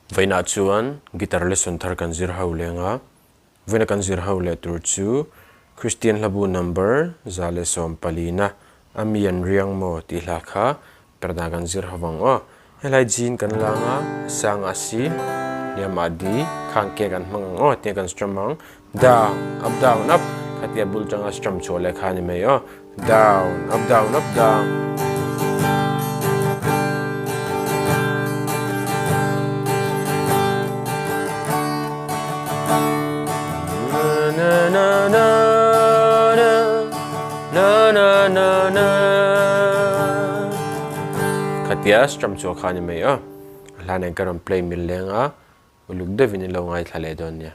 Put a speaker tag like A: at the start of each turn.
A: Vawiinah chuan guitar lesson thar kan zir ho leng a, vawiina kan zir ho leh tur chu Kristian hlabu number 114 na a mi an riang maw tih hla kha perda kan zir ho vang aw. Helai jean kan lang a, sang a si, hliam ah di, khang ke kan hmang ang aw tia kan strum ang, down, up down up, khatia bul tanga strum chhuah leh kha a ni mai aw, down, up down up down. Na na na na na na na na. Khatia strum chu a kha ni mai a, a hla nen ka rawn play mil leng a, uluk deuhin i lo ngaithla leh dawn nia.